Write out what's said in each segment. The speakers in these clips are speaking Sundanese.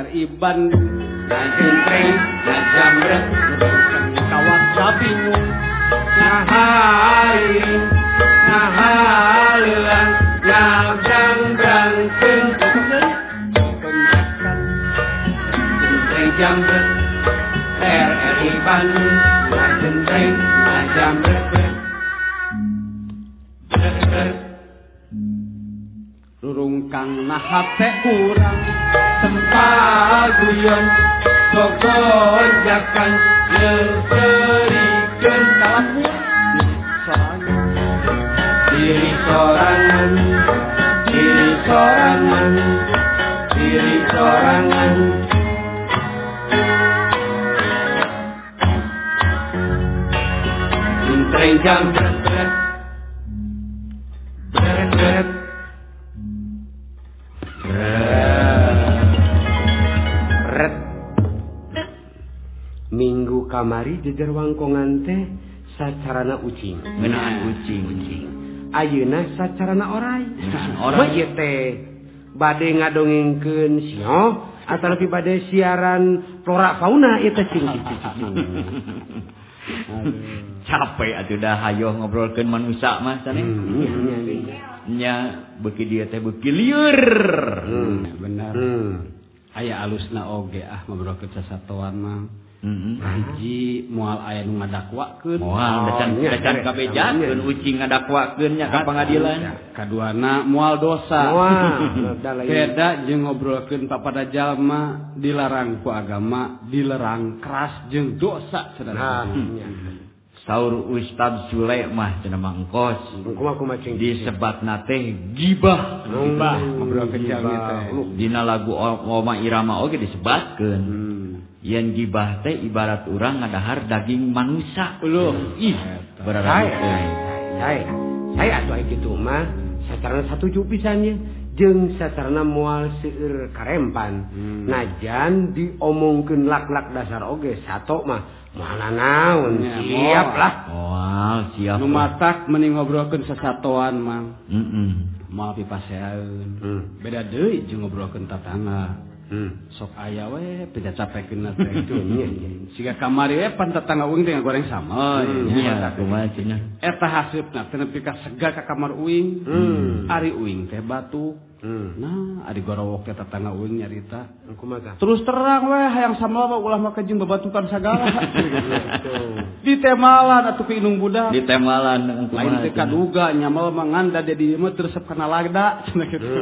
RRI Bandung ngajentreng ngajamret kawat sabingung ngahairing ngahaleuang ngabrang-brangkeun jentreng jamret RRI Bandung ngajentreng ngajamret. Rurungkang nahate urang sempal guyon gogonjakan nyeserikeun kalakuan diri sorangan diri sorangan diri sorangan. Jentreng jamret bret bret bret. Minggu kamari jejer wangkongan teh sacarana ucing. Ngeunaan ucing. Ucing. Ayeuna sacarana orai. Orai ieu teh bade ngadongengkeun sioh atau lebih bade siaran flora fauna ieu teh cing cing. Capek atuh dah hayoh ngobrolkeun manusia mah sane. Nya beuki dieu teh beuki lieur. Bener. Aya alusna oge ah ngobrolkeun sasatoan mah. Hiji moal aya nu ngadakwakeun. Moal dacan kabejakeun ucing ngadakwakeun nya ka pangadilan. Kaduana moal dosa. Moal. Beda jeung ngobrolkeun papada jalma dilarang ku agama, dilarang keras jeung dosa saudara. Saur Ustad Sule mah cenah mangkos. Kumaha cing disebatna teh gibah. Gibah ngobrolkeun jalmi teh. Dina lagu Oma Irama oge disebatkeun. Yen gibah teh ibarat urang ngadahar daging manusia. Uluh, ih, berarti saya atuh aya kitu mah sacarana satuju pisan nya jeung sacarana moal seueur karempan. Najan diomongkeun lak-lak dasar oge sato mah moal nanaon. Siap lah. Moal siap. Nu matak mending ngobrolkeun sasatoan mah. Moal pipasean. Beda deui jeung ngobrolkeun tatangga. Sok aya we beda capekeun teh kitu nya. Siga kamari we pan tetangga uing teh ngagoreng samel nya. Kumaha cenah? Eta haseupna teh nepi ka segar ka kamar uing. Ari uing teh batuk. Nah, ari gorowok teh tetangga uing nyarita. Kumaha? Terus terang we hayang samel mah ulah make jeung babatukan sagala. Ditemalan atuh ku indung budak. Ditemalan lain teh kaduga nyamal mah nganda di dieu mah teu resep kana lagda cenah kitu.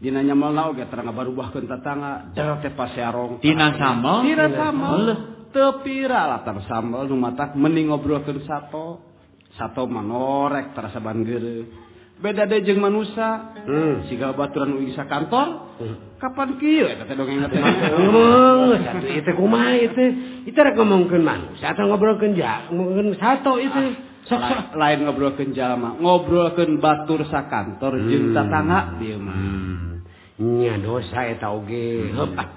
Dina nyamelna oge terang ngabarubahkeun tatangga, dewek teh pasearong. Tina samel? Tina samel. Teu pira latar samel nu matak mending ngobrolkeun sato. Sato mah norek tarasa ban geureuh. Beda deui jeung manusa. Siga baturan uing sakantor. Kapan kieu eta teh dongeng teh? Geus atuh ieu teh kumaha ieu teh? Ieu rek ngomongkeun manusa atau ngobrolkeun ngomongkeun sato ieu teh? Sok lain ngobrolkeun jalma, ngobrolkeun batur sakantor jeung tatangga dieu mah. Nya dosa eta oge. Heup ah.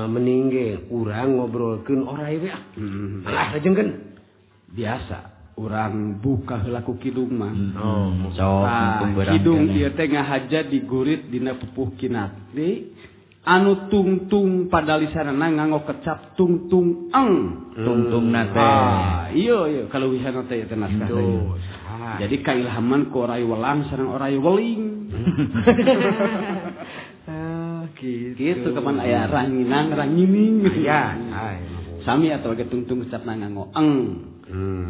Mending ge urang ngobrolkeun orai we ah. Mangga lajengkeun. Biasa urang buka heula ku kidung mah. Oh, sok kidung ieu teh ngahaja digurit dina pupuh kinati. Anu tungtung padalisanana nganggo kecap tungtung eng. Tungtungna teh. Ah, iya iya kaluwihanna teh eta naskah teh. Jadi kailhaman ku orai welang sareng orai weling. Gitu. Gitu kapan aya ranginang rangining. Ya, sami atau ge tungtung kecapna nganggo eng.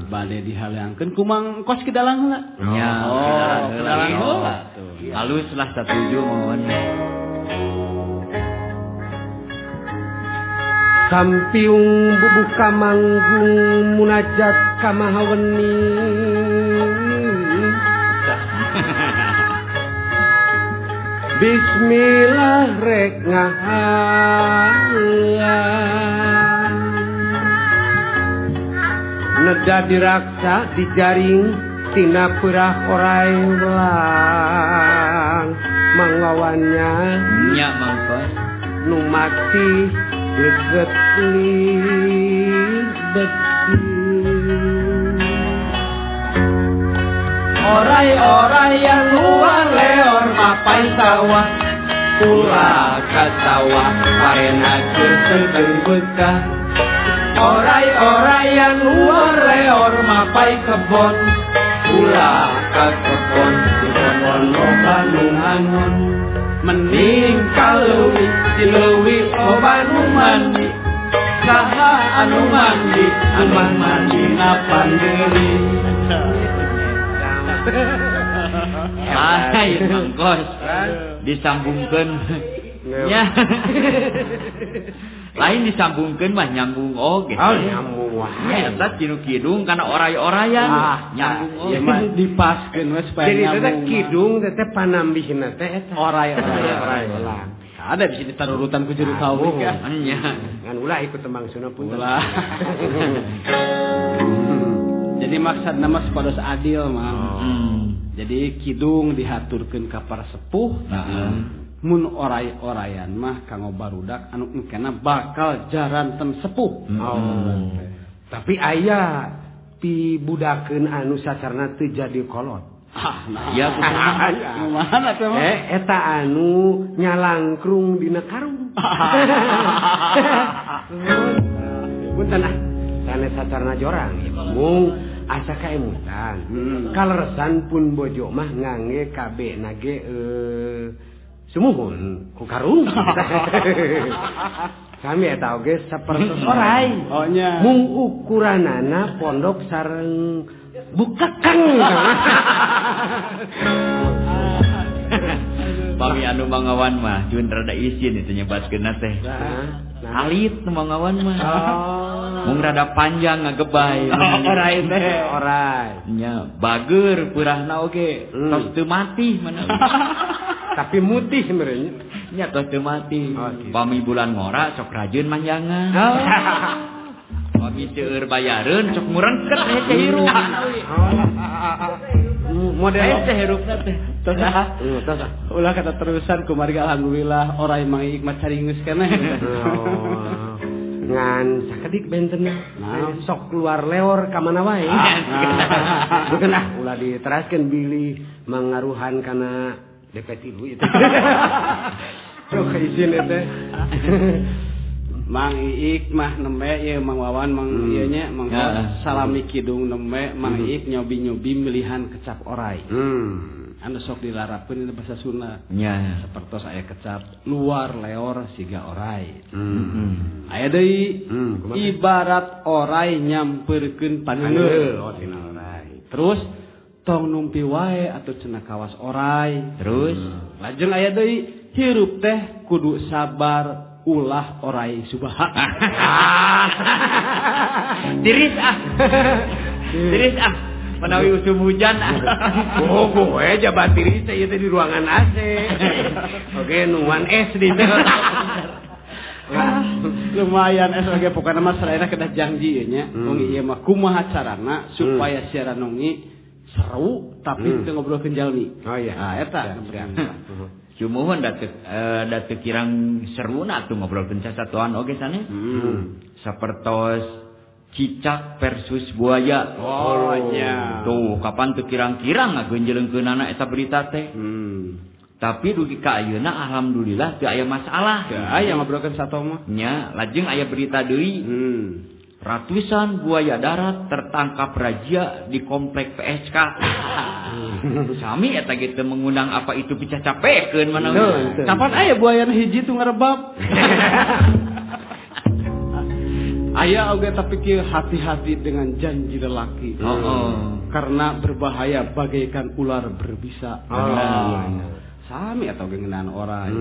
Bade dihaleangkeun kumang kos ki dalang heula. Nya, ki dalang heula. Halus lah satuju mohon. Sampiung bubuka manggung munajat ka Mahaweni. Bismillah rek ngahalan. Neda diraksa dijaring tina peurah orai welang. Mangwawannya nya mangkos nu mati deket besi. Orai-orai yang luar leor mapai sawah. Ulah ka sawah parena keur teu betah. Orai-orayan luar leor mapai kebon. Ulah ka kebon di kebon loba nu ngangon. Mending ka leuwi di leuwi loba nu mandi. Saha anu mandi anu mandina pandeuri. Lain Mang Kos disambungkeun nya. Lain disambungkeun mah nyambung oge. Oh nyambung wae. Eta tinu kidung kana oray-orayan nyambung oge. Ieu mah dipaskeun we supaya nyambung. Jadi teh kidung teh panambihna teh eta oray-orayan. Ada bisa ditarurutan ku juru kawin kan. Nya. Ngan ulah ikut tembang Sunda pun. Ulah. Jadi maksudna mah supados adil mah. Jadi kidung dihaturkeun ka para sepuh. Mun oray-orayan mah kanggo barudak anu engkena bakal jaranten sepuh. Oh. Tapi aya pibudakeun anu sacarana teu jadi kolot. Ah, nah. Ya kumaha teh mah? Eta anu nyalangkrung dina karung. Punten ah, sanes sacarana jorang. Mung asa kaemutan. Kaleresan pun bojo mah ngangge KB nage sumuhun ku karung. Kami eta oge sapertos orai. Oh nya. Mung ukuranana pondok sareng bukekeng. Pami anu mangawan mah cuman rada isin itu nyebatkeunna teh. Alit nu mangawan mah. Oh. Mung rada panjang ngagebay. Orai teh. Orai. Nya bager peurahna oge tos teu mati mana. Tapi mutih sebenarnya. Nya tos teu mati. Oh, gitu. Pami bulan ngora sok rajin manjangan. Oh. Pami seueur bayareun sok murengket teh hirup. Model teh hirupna teh. Tos ah. Tos ah. Ulah kata terusan kumarga alhamdulillah orai Mang Iik mah caringus keneh. Oh. Ngan sakedik bentenna. Nah. Sok keluar leor ka mana wae. Bukan ah ulah diteraskeun bilih mangaruhan kana DP3 itu. Sok izin eta. Mang Iik mah nembe ieu Mang Wawan Mang ieu nya Mang salami kidung nembe Mang Iik nyobi-nyobi milihan kecap orai. Anu sok dilarapkeun dina bahasa Sunda. Nya. Sapertos aya kecap luar leor siga orai. Aya deui ibarat orai nyampeurkeun paneunggeul. Oh tina orai. Terus tong numpi wae atuh cenah kawas orai. Terus lajeng aya deui hirup teh kudu sabar ulah orai subaha. Tiris ah. Tiris ah. Menawi usum hujan ah. Oh, gue jabat tiris teh ieu teh di ruangan AC. Oke, nungguan es di teh. Lumayan es oge pokona mah selaina kedah janji ieu nya. Wong ieu mah kumaha carana supaya siaran nongi seru tapi teu ngobrolkeun jalmi. Oh iya. Ah eta. Cumuhun da teu kirang seruna atuh ngobrolkeun sasatuan oge sanes. Sapertos cicak versus buaya. Oh nya. Tuh kapan teu kirang-kirang ngagenjeleungkeunana eta berita teh. Tapi dugi ka ayeuna alhamdulillah teu aya masalah. Teu aya ngobrolkeun sato mah. Nya, lajeng aya berita deui. Ratusan buaya darat tertangkap razia di komplek PSK. Sami eta ge teu mengundang apa itu picacapekeun mana. Kapan aya buaya hiji tuh ngarebab. Aya oge tapi kieu hati-hati dengan janji lelaki. Karena berbahaya bagaikan ular berbisa. Sami atau ngeunaan orai.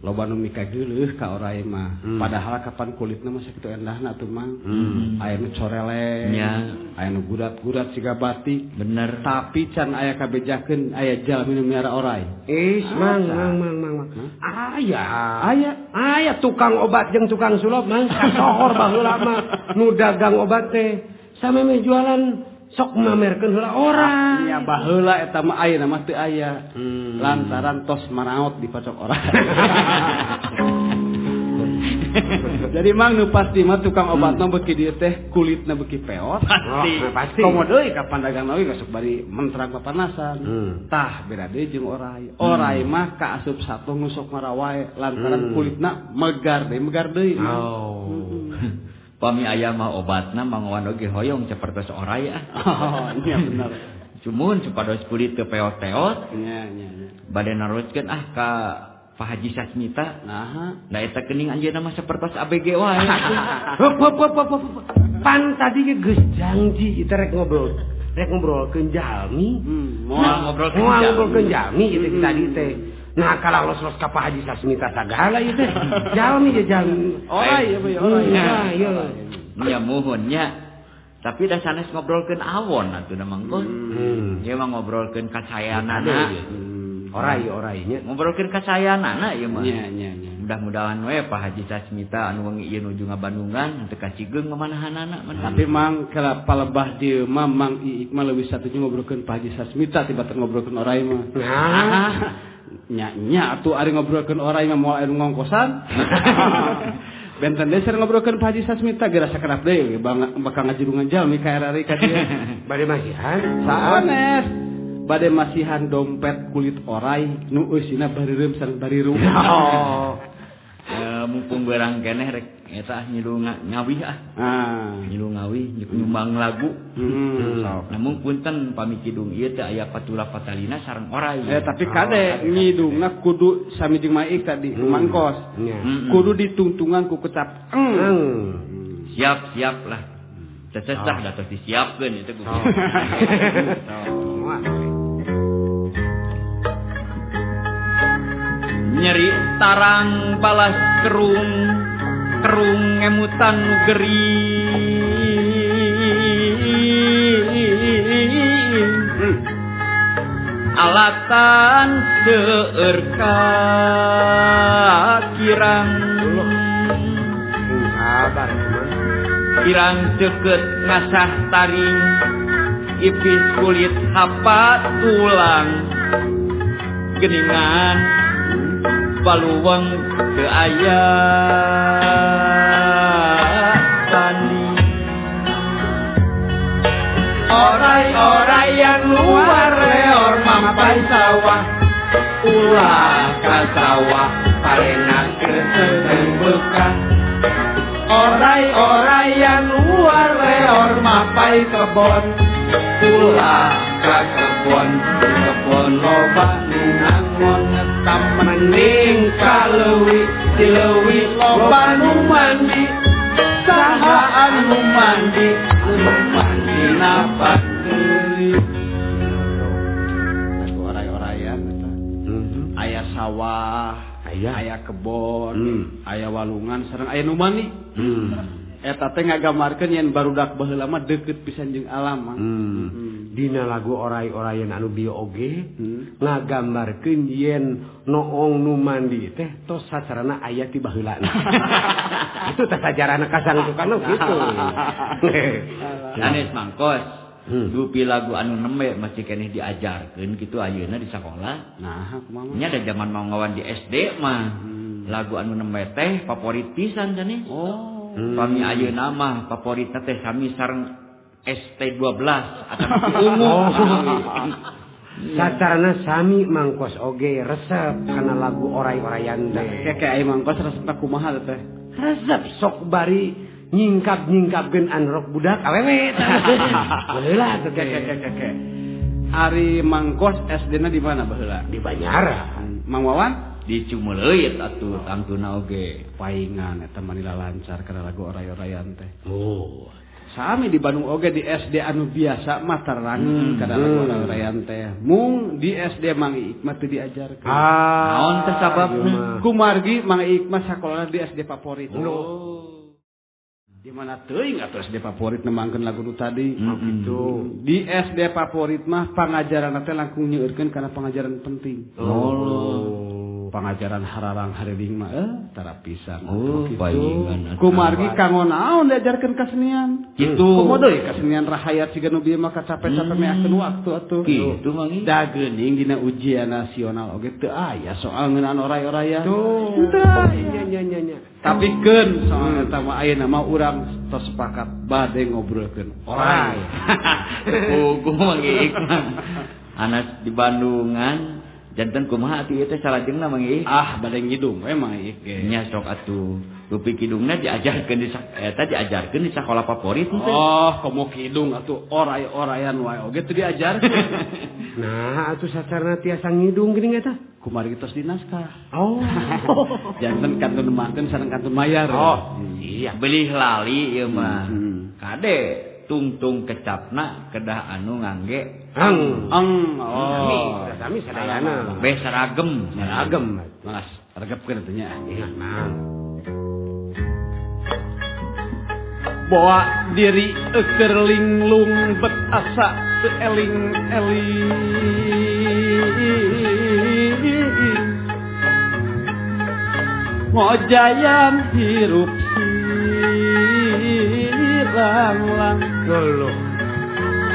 Loba nu mikageuleuh ka orai mah. Padahal kapan kulitna mah sakitu endahna atuh Mang. Aya nu coreleng, aya nu gurat-gurat siga batik. Bener. Tapi can aya kabejakeun aya jalmi nu miara orai. Ih, Mang, Mang, Mang, Mang. Aya. Aya, aya tukang obat jeung tukang sulap Mang. Kasohor baheula mah nu dagang obat teh. Sameme jualan sok mamerkeun heula orai. Nya baheula eta mah ayeuna mah teu aya. Lantaran tos maraot dipacok orai. Jadi mang nu pasti mah tukang obatna beuki dieu teh kulitna beuki peot. Pasti. Oh, pasti. Komo deui ka pandagang oge sok bari menterang papanasan. Tah beda deui jeung orai. Orai mah kaasup satu nu sok marawae lantaran kulitna megar deui. Oh. Pami aya mah obatna Mang Wawan oge hoyong sapertos orai ah. Oh, iya bener. Cumun supados kulit teu peot-peot. Nya nya nya. Bade naroskeun ah ka Pak Haji Sasmita. Nah, da eta geuning anjeunna mah sapertos ABG wae. Hop hop hop hop. Pan tadi ge geus janji kita rek ngobrol. Rek ngobrolkeun jalmi. Moal ngobrolkeun jalmi ieu teh tadi teh. Nah kalah los-los ka Pak Haji Sasmita sagala ieu teh. Jalmi ge jalmi. Orai ieu mah orai. Nah, ieu. Nya muhun nya. Tapi da sanes ngobrolkeun awon atuh da mangkon. Ieu mah ngobrolkeun kacayanana. Orai-orainya ngobrolkeun kacayanana ieu mah. Nya nya nya. Mudah-mudahan we Pak Haji Sasmita anu wengi ieu nuju ngabandungan teu kasigeung mamanahanana. Tapi mang kala palebah dieu mah Mang Iik mah leuwih satuju ngobrolkeun Pak Haji Sasmita tibatan ngobrolkeun orai mah. Nah, nya nya atuh ari ngobrolkeun orai mah moal anu ngongkosan. Benten deser ngobrolkeun Pak Haji Sasmita geura sakerap deui bakal ngajurungan jalmi ka RRI ka dieu. Bade masihan sanes. Bade masihan dompet kulit orai nu eusina bareureup sareng bariru. Oh. Mumpung beurang keneh rek eta nyilu ngawih ah. Nyilu ngawih nyumbang lagu. Namun punten pami kidung ieu teh aya patula patalina sareng orai. Tapi kade ngidungna kudu sami jeung Maik tadi mangkos. Kudu ditungtungan ku kecap. Siap-siap lah. Cecesah da tos disiapkeun itu ku. Nyeri tarang balas kerung kerung ngemutan nu gering alatan seueur kirang sabar kirang deukeut ngasah taring ipis kulit hapa tulang geningan baluweng teu aya tani. Orai-orayan luar leor mampai sawah ulah ka sawah parenak keuseuh bekah. Orai-orayan luar leor mampai kebon ulah ka kebon kebon loba nu ngangon ngetam mending ka leuwi di leuwi loba nu mandi saha anu mandi anu mandi napas deui. Lagu orai-orayan eta aya sawah, aya kebon, aya walungan sareng aya nu mandi. Eta teh ngagambarkeun yen barudak baheula mah deukeut pisan jeung alam. Dina lagu orai-orayan anu bieu oge ngagambarkeun yen noong nu mandi teh tos sacarana aya ti baheulana. Itu teh sajarana kasang tukang kitu. Sanes mangkos. Dupi lagu anu nembe masih keneh diajarkeun kitu ayeuna di sakola. Nah, kumaha? Nya da zaman Mang Wawan di SD mah. Lagu anu nembe teh favorit pisan cenah. Oh. Pami ayeuna mah favoritna teh sami sareng ST12 atawa ungu. Sacarana sami mangkos oge resep kana lagu orai-orayan teh. Keke aya mangkos resepna kumaha teh? Resep sok bari nyingkap-nyingkapkeun anrok budak awewe. Baheula teh keke. Ari mangkos SD-na di mana baheula? Di Banyara. Mang Wawan? Di Ciumeleuit atuh tangtuna oge. Paingan eta mah lancar kana lagu orai-orayan teh. Oh. Sami di Bandung oge di SD anu biasa mah tarangeun kana lagu orai-orayan teh. Mung di SD Mang Iik mah teu diajarkeun. Naon teh sababna? Kumargi Mang Iik mah sakolana di SD favorit. Oh. Di mana teuing atuh SD favorit nemangkeun lagu nu tadi. Gitu. Di SD favorit mah pangajaran teh langkung nyeueurkeun kana pangajaran penting. Oh. Pangajaran hararang hariling mah tara pisan. Oh, paingan. Kumargi kanggo naon diajarkeun kasenian? Kitu. Komo deui kasenian rahayat siga nu bieu mah kacape-cape meakeun waktu atuh. Kitu Mang. Da geuning dina ujian nasional oge teu aya soal ngeunaan oray-orayan. Tuh. Nya nya nya. Tapi keun soal eta mah ayeuna mah urang tos sepakat bade ngobrolkeun oray. Puguh Mang Iik. Anas di Bandungan janten kumaha atuh ieu teh salajengna Mang Iik? Ah, bade ngidung we Mang Iik ge. Nya sok atuh. Rupi kidungna diajarkeun di eta diajarkeun di sakola favorit teh. Oh, komo kidung atuh oray-orayan wae oge teu diajarkeun. Nah, atuh sacarana tiasa ngidung geuning eta. Kumargi tos di naskah. Oh. Janten kantun nemangkeun sareng kantun mayar. Oh, iya. Belih lali ieu mah. Kade tungtung kecapna kedah anu ngangge ang. Ang. Oh. Sami sadayana. Beh saragem, saragem. Mas, regepkeun atuh nya. Iya, Mang. Bawa diri keur linglung bet asa teu eling-eling. Ngojayan hirup siranglang geluh.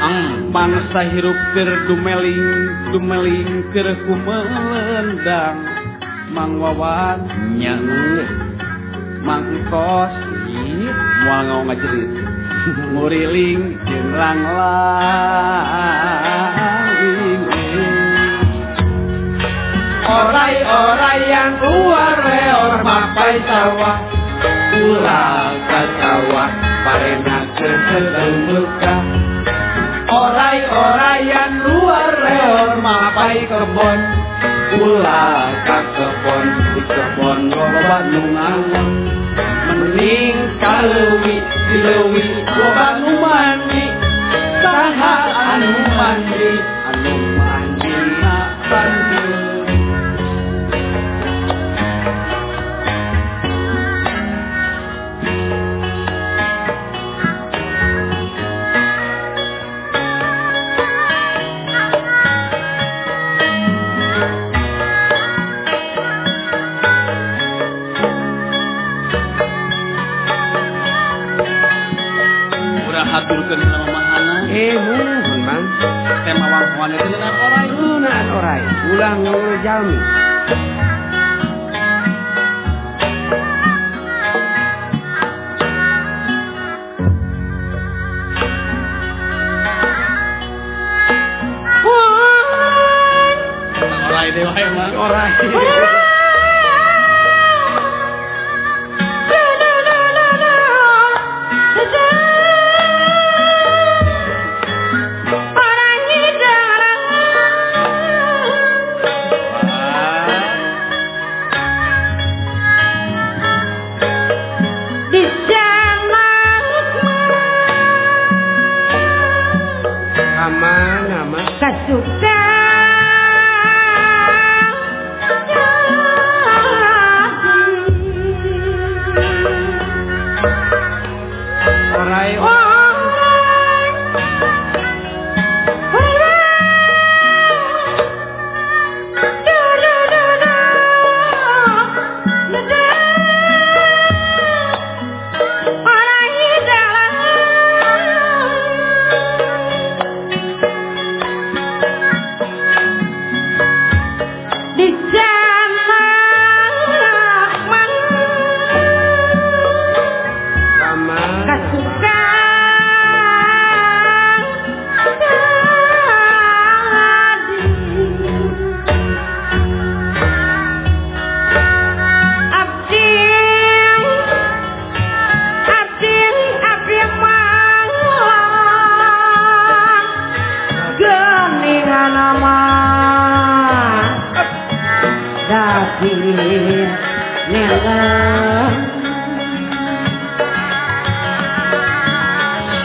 Ang bangsa hirup keur dumeling dumeling keur kumelendang. Mang Wawan nya Mang Kos moal ngau ngajerit nguriling jeung langlang. Oray-oray yang luar leor mapai sawah ulah ka sawah parena sedang luka. Oray-oray yang luar leor mapai kebon ulah ka kebon di kebon loba nu ngangon. Mending ka leuwi di leuwi loba nu mandi. Saha anu mandi anu mandina banjir. Haturkeun ka mamahana. Muhun Mang. Tema wangkuan itu ngeunaan oray. Ngeunaan oray. Ulah ngurus jalmi. Oray deui wae Mang. Oray.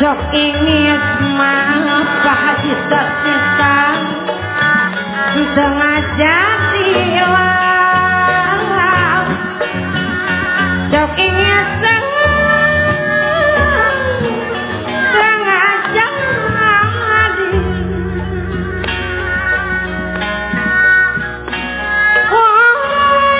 Sok ingin maaf sisa-sisa sengaja hilang. Sok ingin sengaja di. Oh.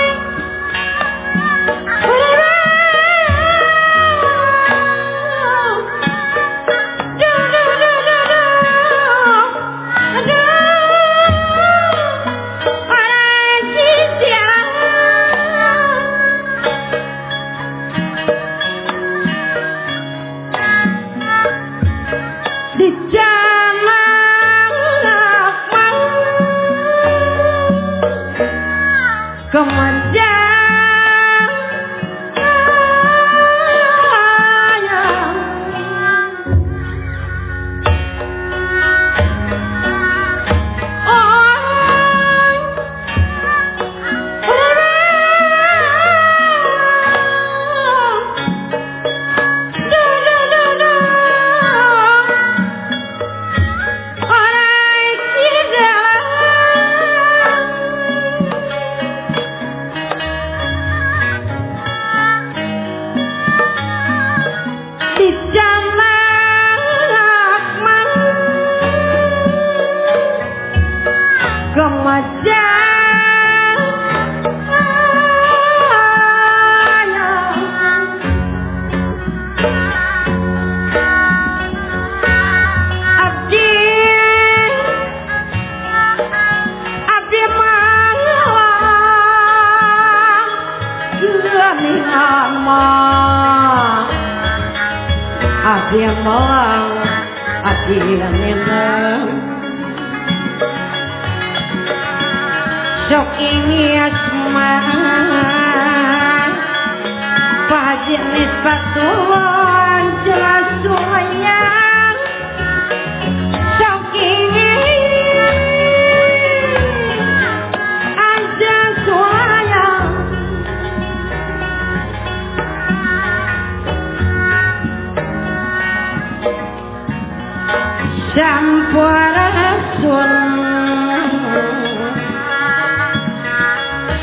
cemelang ati minang sok ingat mah Pak Haji Nisbatullah jelas suayang sok ingin aja suayang Sampurasun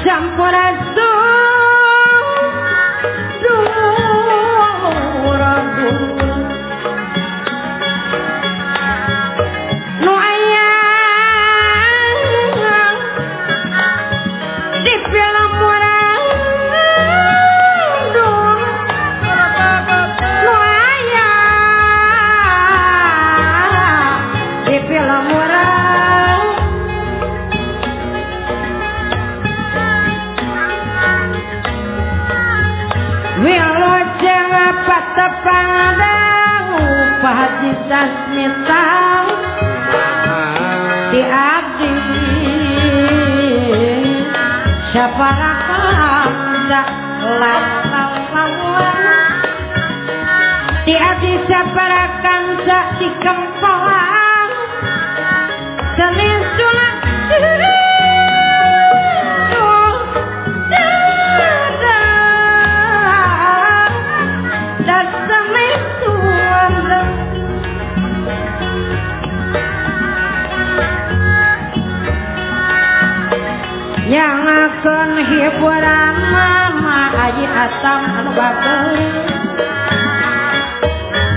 Sampurasun Nu aya di film urang Nu aya di film urang Wilujeng patepang Pak Haji Sasmita di abdi saparakanca di abdi saparakanca di kempoang Senin sulat yang akan hiburan mama Haji Atam anu bagus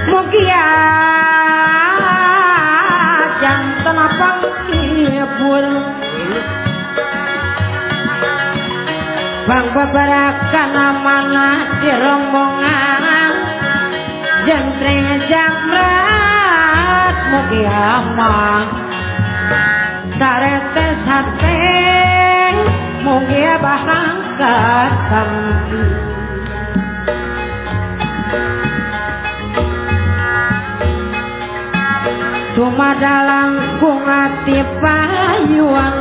mugia jantan panghibur bang babarakan mana di rombongan jentreng jamrat mugia mah saretes hate mugia bahangkat kampi Sumadalang kungati payuan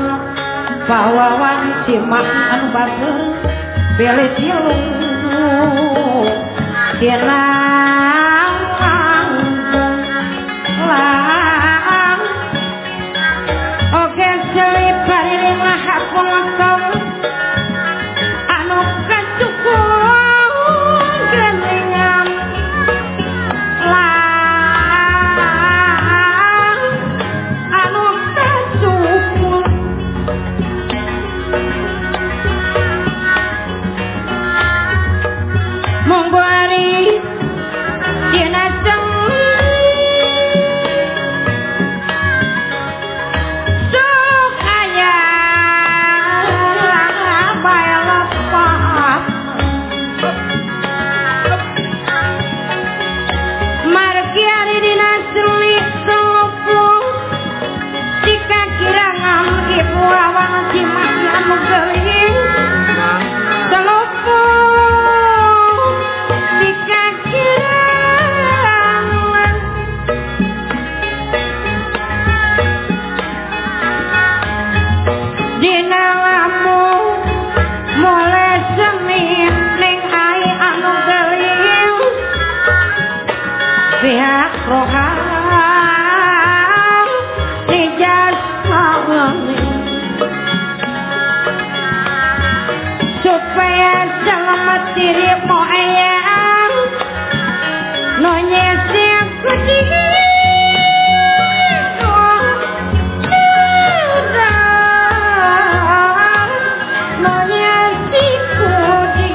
pawawan Cimahi anu bager pilih silung tirang lang oge selipar lima hapung anu kacukur geningan lang anu kacukur monggo ari dina supaya selamat diri mo ayang nonye siap kecil nonye si kudi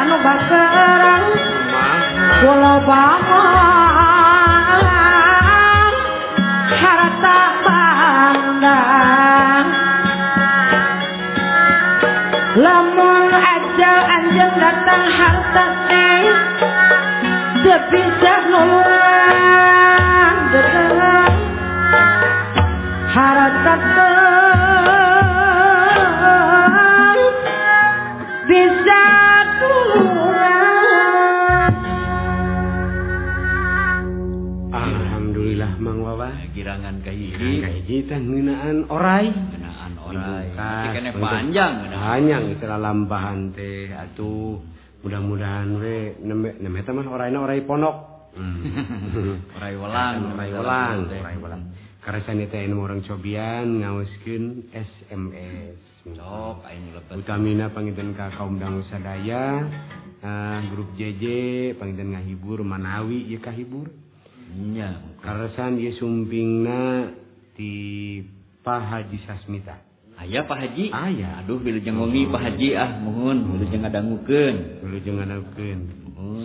anu bakerang kula bawang harta banda lamun ajal anjeun datang harta teh teu bisa nulungan harta teh bisa tulungan. Alhamdulillah Mang Wawa girangan kahiji kahiji teh ngeunaan orai ngeunaan orai kene panjang panjang itu lampahan teh atuh mudah-mudahan we nembe nembe eta mah oraina orai pondok. Orai welang orai welang orai welang karesan teh anu urang cobian ngaoskeun SMS sok aya nu lebet utamina panginten ka kaum dangu sadaya grup JJ panginten ngahibur manawi ieu kahibur nya karesan ieu sumpingna ti Pak Haji Sasmita. Aya Pak Haji? Aya. Aduh wilujeng wengi Pak Haji ah muhun wilujeng ngadangukeun. Wilujeng ngadangukeun.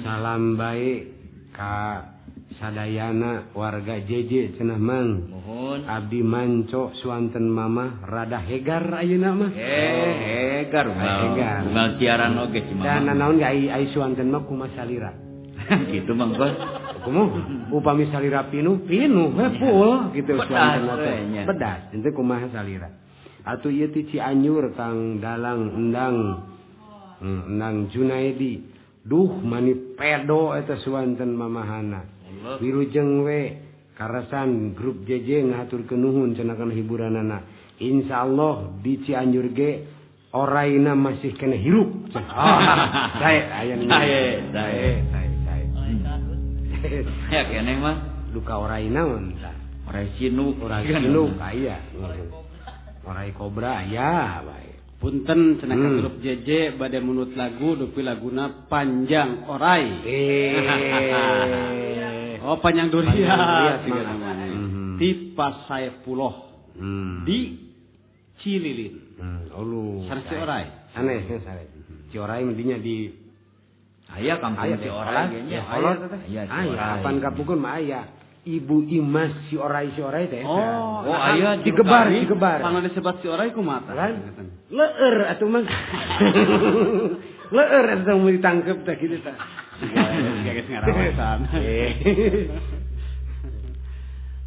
Salam bae ka sadayana warga JJ cenah Mang. Muhun. Abdi manco suanten mamah rada hegar ayeuna mah. Hegar hegar. Unggal siaran oge ci mamah. Dan nanaon ge ai suanten mah kumaha salira. Gitu Mang Bos. Kumaha upami salira pinuh pinuh we full gitu suanten teh. Pedas ente kumaha salira. Atuh ieu ti Cianjur Kang Dalang Endang. Endang Junaidi. Duh mani pedo eta suanten mamahana. Wilujeng we karasan grup JJ ngahaturkeun nuhun cenah kana hiburanana. Insyaallah di Cianjur ge oraina masih kena hirup. Sae aya sae sae sae sae. Ya keneh mah duka oraina mah tah. Orai sinuk, orai sinuk aya. Orai kobra aya bae. Punten cenah ka grup JJ bade munut lagu dupi laguna panjang orai. Oh panjang durian namanya. Di Pasaepuloh. Di Cililin. Oh sanes orai. Sanes sanes. Ci Orai mah di aya kampung Ci Orai ge nya. Aya. Aya apan kapukun mah aya. Ibu Imas si Orai teh. Oh, oh aya digebar, digebar. Pangna disebat si Orai kumaha tah? Leueur atuh mah. Leueur atuh mun ditangkep teh kitu tah. Geus ngarawasan.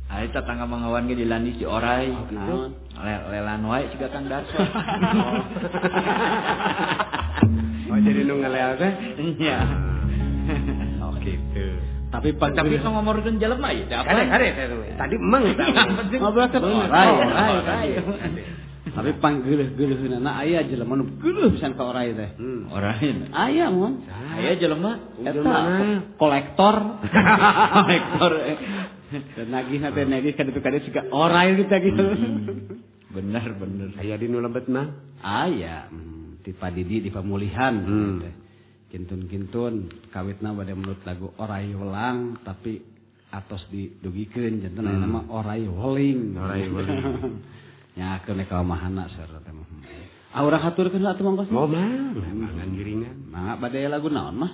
Ari tetangga mangawan ge dilandi si Orai. Naon? Lelan wae siga Kang Darso. Oh jadi nu ngelel teh? Nya. Oh gitu. Tapi tapi tong ngomorkeun jelema ieu teh apa? Kade tadi emang ngobrol teh orai. Tapi panggeuleuh-geuleuheunana aya jelema nu geuleuh pisan ka orai teh. Orai. Aya mun. Aya jelema eta kolektor. Kolektor. Dan nagihna teh nagih ka ditu ka dieu siga orai kitu gitu. Bener bener. Aya di nu lebet mah? Aya. Di Padidi di Pamulihan. Kintun-kintun kawitna bade menurut lagu orai welang tapi atos didugikeun janten aya nama orai weling. Orai weling. Nyakeun ka mahana sarta teh mah. Ah urang haturkeun lah atuh Mang Kos. Oh mah, mangan giringan. Mangga bade lagu naon mah?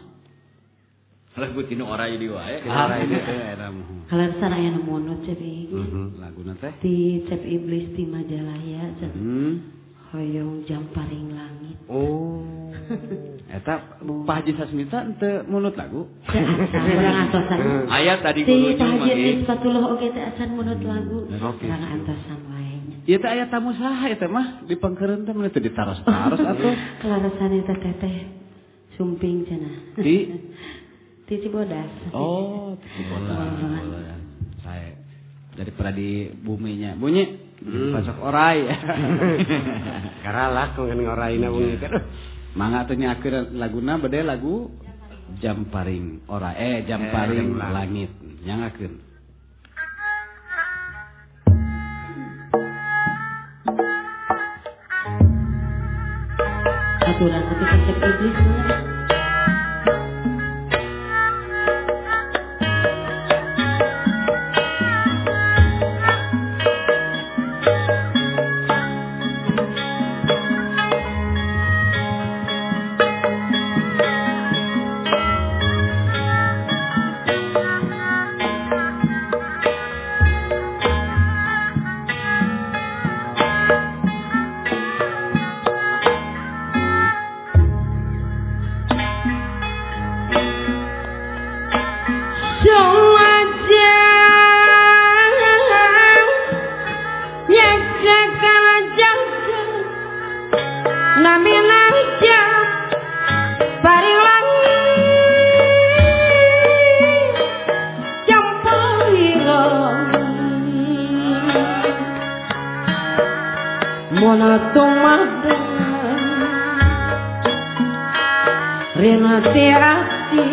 Lagu tinu orai di wae. Orai teh era mah. Kaleresan aya nu munut Cep Ig. Laguna teh ti Cep Iblis ti Majalaya cenah. Hoyong jamparing langit. Oh. Eta Pak Haji Sasmita teu munut lagu. Urang antosan. Aya tadi guru Pak Haji Isbatullah oge teh acan munut lagu. Urang antosan wae nya. Ieu teh aya tamu saha eta mah di pangkeureun teh mun teu ditaros-taros atuh. Kalarasan eta teteh sumping cenah. Di Di Cibodas. Oh, di Cibodas. Sae. Daripada di buminya. Bunyi pasok orai. Karalak ngan oraina bunyi teh. Mangga atuh nyakeun laguna bade lagu Jamparing Orai Jamparing Langit. Nyangakeun. Aturan atuh Cep Iblis mah. Namina jam paring langit jam paring monatomada renate ati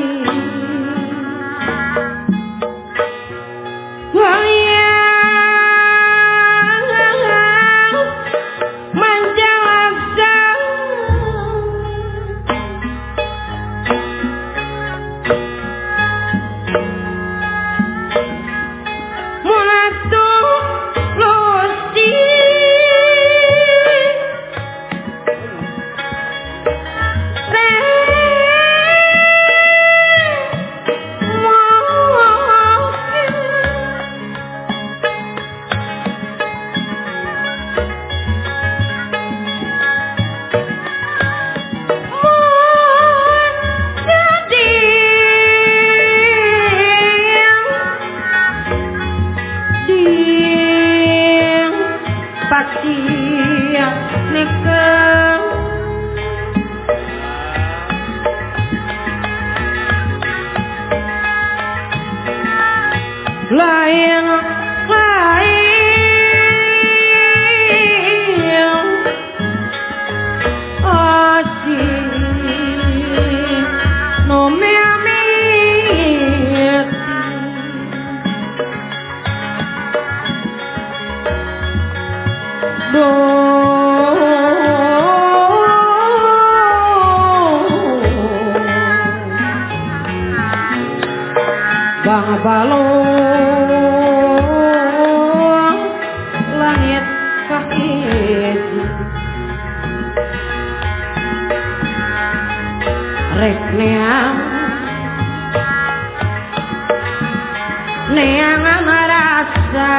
rasa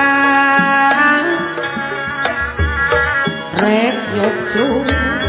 rek nyucuk.